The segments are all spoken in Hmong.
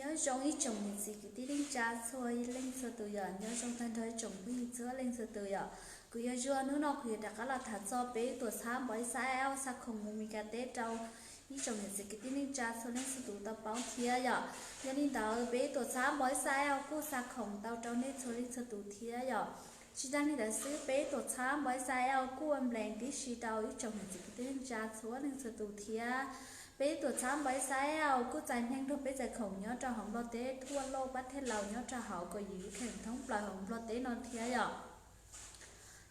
Nyob zoo ib tsoom niam txiv kwv tij neej tsa txhua leej txhua tus yom, nyob zoo tag nrho ib tsoom phooj ywg txhua leej txhua tus yom. Kuv yog Zuag, hnub no kuv yuav rov qab los tham txog peb lub tuam txhab npau ib xab au xa khoom mus Mis Kas teb rau ib tsoom niam txiv kwv tij neej tsa txhua leej txhua tus tau paub thiab yom. Yog li ntawd peb lub tuam txhab npau ib xab au kuj xa khoom tau rau nej txhua leej txhua tus thiab yom. Tsis tas li ntawd xwb, peb lub tuam txhab npau ib xab au kuj ua nplees tib si rau ib tsoom niam txiv kwv tij neej tsa txhua leej txhua tus thiab. Peb lub tuam txhab npau ib xab au kuj txais neeg nrog peb txais khoom nyob rau hauv Nplog teb, thuam lauj pab thej laus nyob rau hauv kaum yim lub kheem thoob plaws hauv Nplog teb no thiab yom.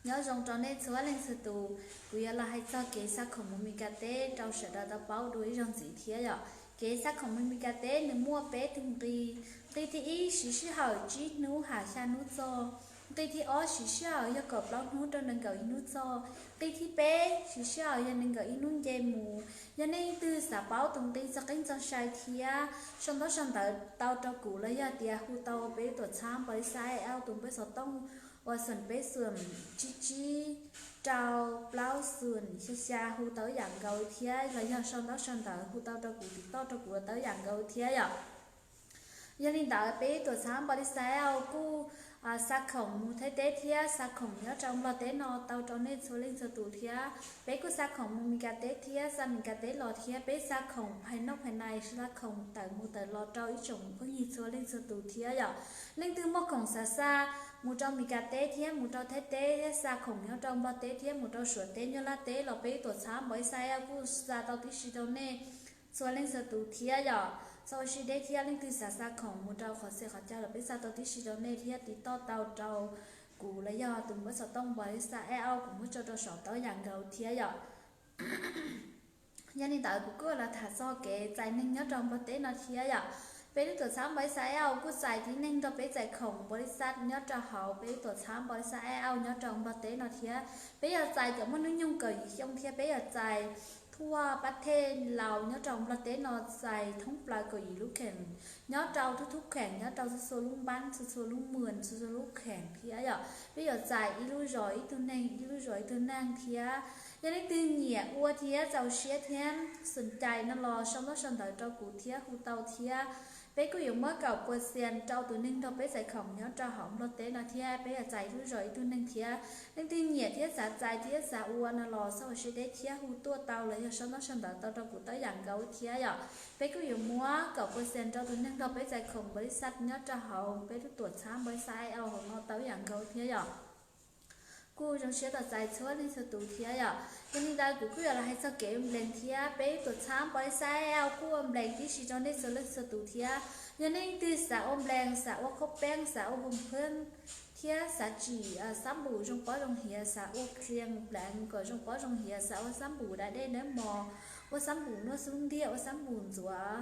Nyob zoo rau nej txhua leej txhua tus, kuv yuav los hais txog kev xa khoom mus Mis Kas teb rau sawv daws tau paub dua ib zaug ntxiv thiab yom. Kev xa khoom mus Mis Kas teb nws muaj peb tug nqi. Nqi thib ib siv sij hawm tsib hnub ham xya hnub txog. Nqi thib ob siv sij hawm yog kaum plaub hnub rau nees nkaum ib hnub txog. Nqi thib peb siv sij hawm yog nees nkaum ib hnub nce mus. Yog nej leej twg xav paub tus nqi txog qeeb txog sai thiab sau ntaub sau ntawv tau rau kuv los yog tias hu tau peb lub tuam txhab npau ib xab au tus npawb xov tooj uas xoom peb xoom tsib tsib rau plaub xoom xya xya hu tau ib yam nkaus thiab, los yog sau ntaub sau ntawv hu tau rau kuv tim toj rau kuv tau ib yam nkaus thiab yom. Yog li ntawd peb lub tuam txhab npau ib xab au kuj xa khoom mus Thaib teb thiab xa khoom nyob rau Nplog teb no tau rau nej txhua leej txhua tus thiab. Peb kuj xa khoom mus Mis Kas teb thiab xa Mis Kas teb los thiab. Peb xa khoom phais noj phais nais, xa khoom tawm mus tawm los rau ib tsoom phooj ywg txhua leej txhua tus thiab yom. Leej twg muaj khoom xav xa mus rau Mis Kas teb thiab mus rau Thaib teb thiab xa khoom nyob rau Nplog teb thiab mus rau Suav teb, Nyab Laj teb los peb lub tuam txhab npau ib xab au kuj xa tau tib si rau nej txhua leej txhua tus thiab yom. Txhob ua siab deb thiab, leej twg xav xa khoom mus rau qhov txhia qhov chaw los peb xa tau tib si rau nej thiab, tim toj tau rau kuv los yog tus npawb xov tooj npau ib xab au kuv muab tso rau saum tau ib yam nkaus thiab yom. Yog li ntawd kuv kuj los tham txog kev txais neeg nyob rau Nplog teb no thiab yom. Peb lub tuam txhab npau ib xab au kuj txais tib neeg nrog peb txais khoom npau ib xab nyob rau hauv peb lub tuam txhab npau ib xab au nyob rau Nplog teb no thiab. Peb yog txais cov muaj hnub nyoog kaum yim xyoo thiab peb yog txais thuam pab thej laus nyob rau Nplog teb no txais thoob plaws kaum yim lub kheem, nyob rau thoob thoob kheem, nyob rau txhua txhua lub npab, txhua txhua lub mws, txhua txhua lub kheem thiab yom. Peb yuav txais ib lub zos ib tug neeg, ib lub zos ib tug neeg thiab. Yog leej twg nyiam ua thiab txaus siab thiab xoom cai no los sau ntaub sau ntawv rau kuv thiab hu tau thiab. Peb kuj yuav muab kaum pua xias rau tus neeg nrog peb txais khoom nyob rau hauv Nplog teb no thiab, peb yuav txais ib lub zos ib tug neeg thiab. Leej twg nyiam thiab xav txais thiab xav ua no los txhob ua siab deb thiab hu tuaj tau los yog sau ntaub sau ntawv tau rau kuv tau yam nkaus thiab yom. Peb kuj yuav muab kaum pua xias rau tus neeg nrog peb txais khoom npau ib xab nyob rau hauv peb lub tuam txhab npau ib xab au hauv no tau yam nkaus thiab yom. Kuj zoo siab tos txais txhua leej txhua tus thiab yom. Yog li ntawd kuv kuj yuav los hais txog kev ua nplees thiab. Peb lub tuam txhab npau ib xab au kuj ua nplees tib si rau nej txhua leej txhua tus thiab. Yog nej leej twg xav ua nplees, xav ua khaub peeb, xav ua hoo phab thiab xav tsim xab npum zoo pob zoo hiav, xav ua klias nplees kom zoo pob zoo hiav, xav ua xab npum da dej dawb mos, ua xab npum nuj xub ntiag, ua xab npum ntxuav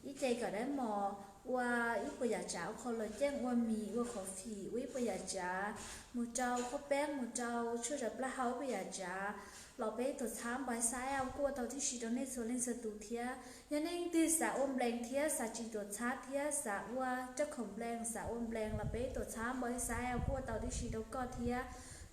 ib ce kom dawb mos, ua ib puas yam tsav, ua qhov los ceej, ua mis, ua qhov fim, ua ib puas yam tsav mus rau khaub peeb, mus rau tshuaj zov plaub hau, ib puas yam tsav los peb tuam txhab npau ib xab au kuj ua tau tib si rau nej txhua leej txhua tus thiab. Yog nej leej twg xav ua nplees thiab xav tsim tuam txhab thiab xav ua rab khoom nplees, xav ua nplees los peb tuam txhab npau ib xab au kuj ua tau tib si rau koj thiab.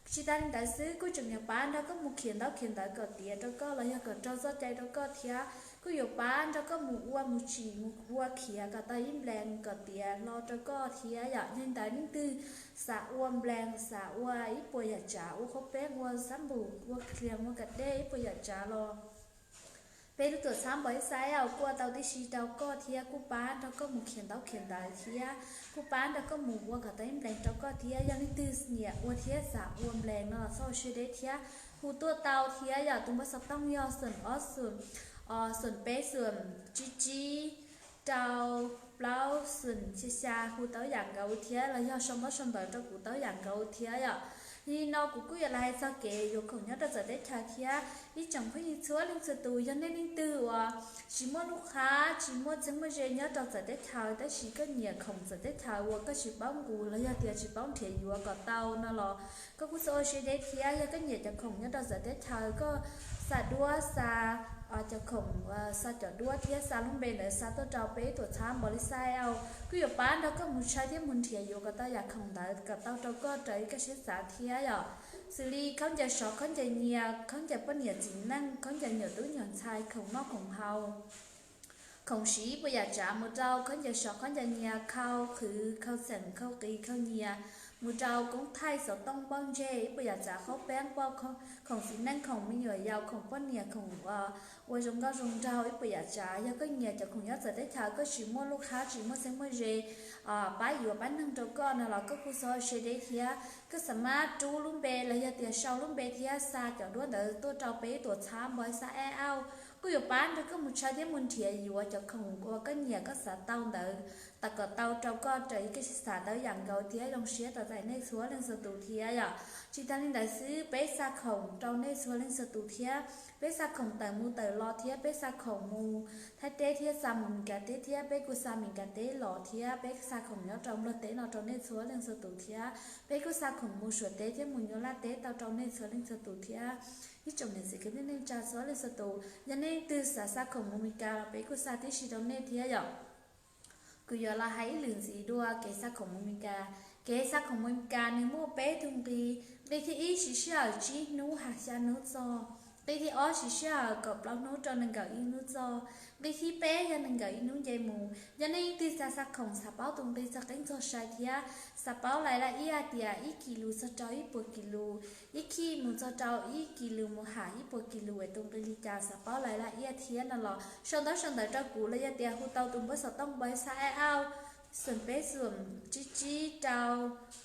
Tsis tas li ntawd xwb, kuj tseem yuav pab nrog koj mus khiav ntaub khiav ntawv kom tiav rau koj los yog kom raug txoj cai rau koj thiab. Kuj yuav pab nrog koj mus ua mus tsim mus ua khiav kom tau ib nplees kom tiav hlo rau koj thiab yom. Yog li ntawd leej twg xav ua nplees, xav ua ib puas yam tsav, ua khaub peeb, ua xab npum, ua klias, ua kam dej, ib puas yam tsav los peb lub tuam txhab npau ib xab au kuj ua tau tib si rau koj thiab, kuj pab nrog koj mus khiav ntaub khiav ntawv thiab, kuj pab nrog koj mus ua kom tau ib nplees rau koj thiab. Yog leej twg nyiam ua thiab xav ua nplees no los txhob ua siab deb thiab, hu tuaj tau thiab yom. Tus npawb xov tooj yog xoom ob xoom, xoom peb xoom tsib tsib rau plaub xoom xya xya, hu tau yam nkaus thiab los yog sau ntaub sau ntawv rau kuv tau yam nkaus thiab yom. Yog li no kuv kuj yuav los hais txog kev yuav khoom nyob rau txawv teb chaws thiab. Ib tsoom phooj ywg txhua leej txhua tus, yog nej leej twg uas tsis muaj lub qhab tsis muaj txheeb muaj ze nyob rau txawv teb chaws tab sis koj nyiam khoom txawv teb chaws uas koj tsis paub nqus los yog tias tsis paub nrhiav yuav kom tau no los koj kuj txhob ua siab deb thiab. Yog koj nyiam cov khoom nyob rau txawv teb chaws, koj xa duab xa cov khoom, xa cov duab thiab xa lub npe ntawd xa tuaj rau peb tuam txhab npau ib xab au, kuj yuav pab nrog koj mus tshawb thiab mus nrhiav yuav kom tau yam khoom ntawd kom tau rau koj raws li koj siab xav thiab yom. Xws li khaub ncaws sov, khaub ncaws nyias, khaub ncaws poj niam txiv neej, khaub ncaws nyuam tub nyuam ntxhais, khoom noj khoom haus, khoom siv ib puas yam tsav mus rau khaub ncaws sov khaub ncaws nyias, khau qhwv khau xeem khau qis khau nyias, mus rau koob thaij xov tooj npauj ntseg ib puas yam tsav, qhaub peeb poj khoom txiv neej khoom me nyuam yaus khoom poj niam khoom ua zoo nkauj zoo nraug ib puas yam tsav. Yog koj nyiam cov khoom nyob txawv teb chaws koj tsis muaj lub qhab tsis muaj txheeb muaj ze pab yuav pab neeg rau koj no los koj kuj xav se deb thiab koj xav mab rub lub npe los yog tias sau lub npe thiab xa cov duab ntawd tuaj rau peb tuam txhab npawb xa e au, kuj yuav pab nrog koj mus tshawb thiab mus nrhiav yuav cov khoom uas koj nyiam koj xav tau ntawd tau kom tau rau koj raws li koj xav tau yam nkaus thiab. Zoo siab tos txais nej txhua leej txhua tus thiab yom. Tsis tas li ntawd xwb, peb xa khoom rau nej txhua leej txhua tus thiab. Peb xa khoom tawm mus tawm los thiab peb xa khoom mus Thaib teb thiab xa mus Meskas teb thiab peb kuj xa Meskas teb los thiab peb xa khoom nyob rau Nplog teb no rau nej txhua leej txhua tus thiab. Peb kuj xa khoom mus Suav teb thiab mus Nyab Laj teb tau rau nej txhua leej txhua tus thiab. Ib tsoom niam txiv kwv tij neej tsa txhua leej txhua tus, yog nej twg xav xa khoom mus Meskas los peb kuj xa tib si rau nej thiab yom. Kuv yuav los hais ib lwm ntxiv dua kev xa khoom mus Meskas. Kev xa khoom mus Meskas nws muaj peb tug nqi. Nqi thib ib siv sij hawm tsib hnub hais xya hnub txog. Nqi thib ob siv sij hawm kaum plaub hnub rau nees nkaum ib hnub txog. Nqi thib peb yog nees nkaum ib hnub nce mus. Yog nej twg xav xa khoom xav paub tus nqi txog qeeb txog sai thiab xav paub lais laj iab tias ib kis lus txog rau ib puas kis lus, ib khij mus txog rau ib kis lus mus ham ib puas kis lus es tus nqi li cas, xav paub lais laj iab thiab no los sau ntaub sau ntawv rau kuv los yog tias hu tau tus npawb xov tooj npawb xa e au, xoom peb xoom tsib tsib rau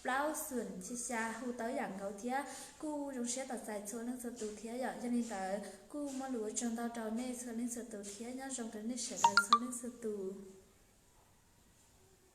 plaub xoom xya xya, hu tau yam nkaus thiab. Kuj zoo siab tos txais txhua leej txhua tus thiab yom. Yog li ntawd kuj muaj lus ua tsaug ntau rau nej txhua leej txhua tus thiab nyob zoo rau nej sawv daws txhua leej txhua tus.